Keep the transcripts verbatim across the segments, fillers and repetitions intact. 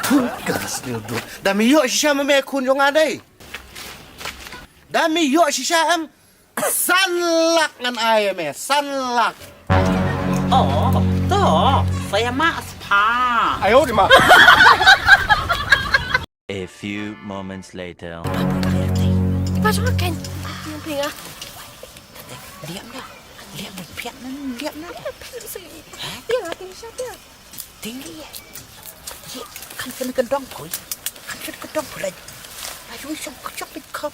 Ka sniewduk. Da me ïoh shisha ma me khun jong nga dei. Da me ïoh shisha em. San lak ngan ai ïa me. San lak. Oh, to. Saya ma spa. Ayo di ma. A few moments later. Ba jong ken. Yang ping ah. Liam na. Liam na piak na. Liam na. Piak na. Ting. Ye, kan kena gendong pun. Kan kena gendong pun lagi. Ayo, isong kejap ikap.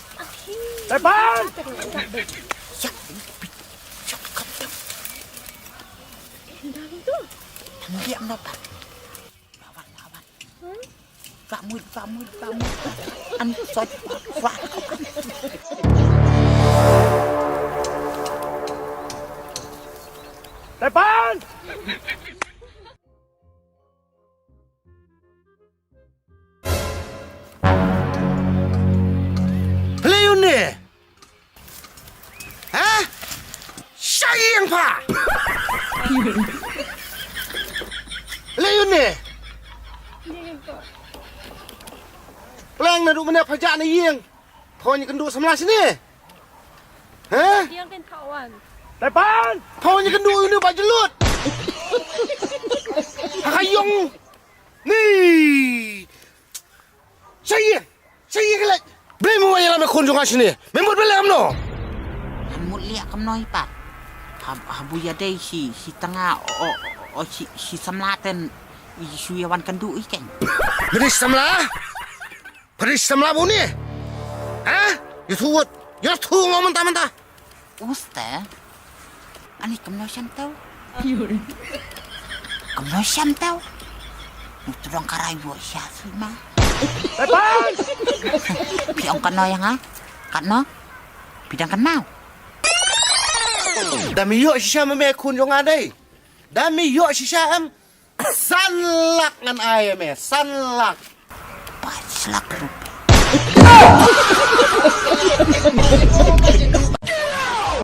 Tepan! Ya, shong kejap. Dia apa? Lawan, lawan. Pak Mui, Pak Mui, Pak Mui. An sot, wah. Tepan! Phi la ïohi ne? Ha? Sha ïing pha. Phi la ïohi ne? Pleng naduh mynne pha jah na ïing. Pha wan ïakynduh samla shane. Ha? Diang ken pha wan. Tepan! Pha wan ïakynduh ïa une u bah jyllud. Ha ka ïong. Ni. Sha ïing. Sha ïing ka leit. Balei me wan ïalam ïa khun jong nga shane? Me mut balei kumno? Ngan mut leh kumno hi pat. Ha, ha bu ïadei shi, shi tnga o, o, o, shi, shi samla ten. Shu ïa wan kynduh hi ken. Me dei samla? Pha dei samla bun ne? Ha? Ïathuh wut. Ïathuh nga mynta mynta. Usta. Ani kumno shem tau? Kumno shem tau? Ngi tu dong karai wo sha sui ma. Tepan! Phi ong kano ïa nga? Kano? Phi dang kano? Da me ïoh shisha ma me khun jong nga dei. Da me ïoh shisha em. San lak ngan ai ïa me, san lak. Paich lak rupiah.